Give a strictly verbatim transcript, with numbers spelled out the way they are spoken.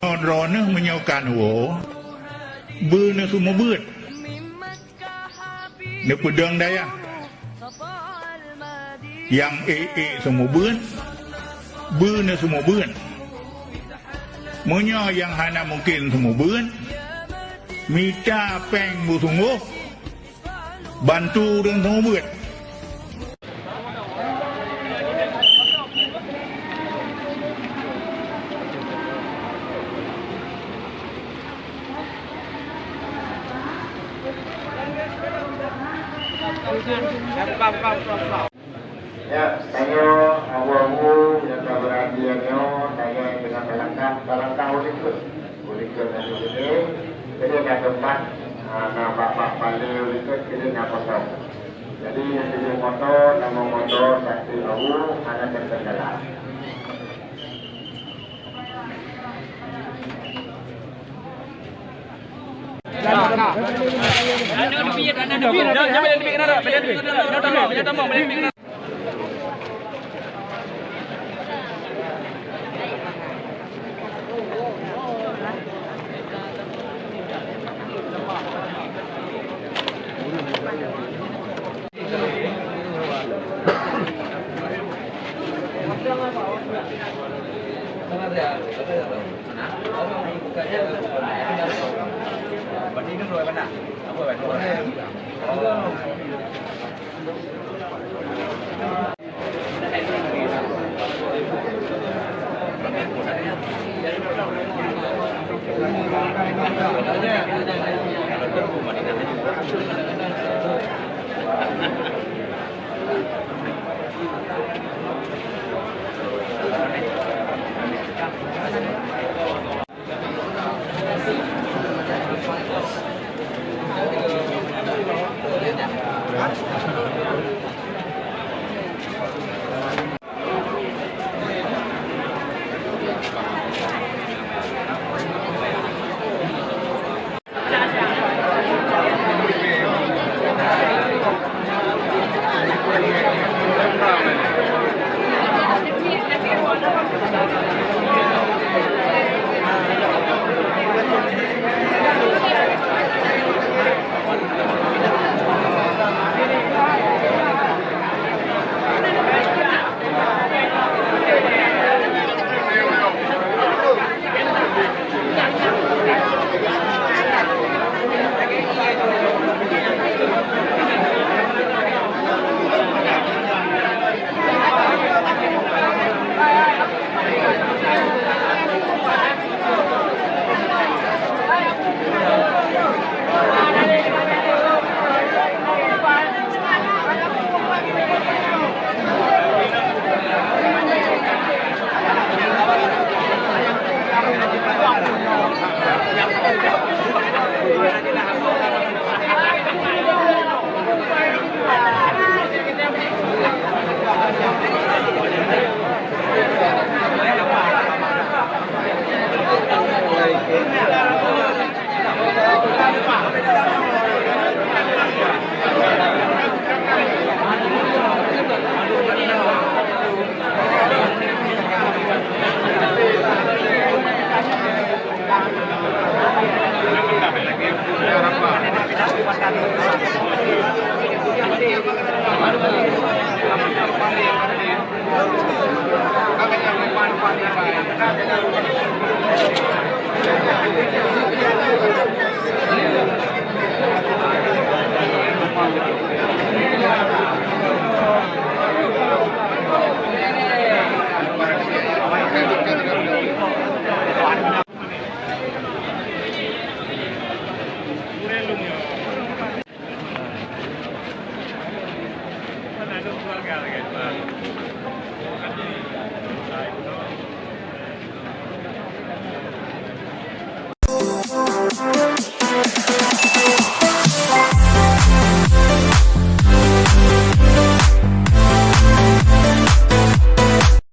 Droeneuh meunyoe kan woe, beu neuseumeubeuet, neupeudong dayah. Nyang ék-ék seumeubeuet, beu neuseumeubeuet. Meunyoe nyang hana mungken seumeubeuet, mita péng beusunggoh, bantu ureuëng seumeubeuet. Ya, tanyoe abu-abu nyang ka beurati nyoe, tanyoe teungoh talangkah, talangkah u likot. U likot nyan keudéh, keudéh na teumpat, ah, na bak-bak palé u likot, keudéh na kosong. Jadi, nyang keudéh moto, na moto, sakti abu, hana terkendala.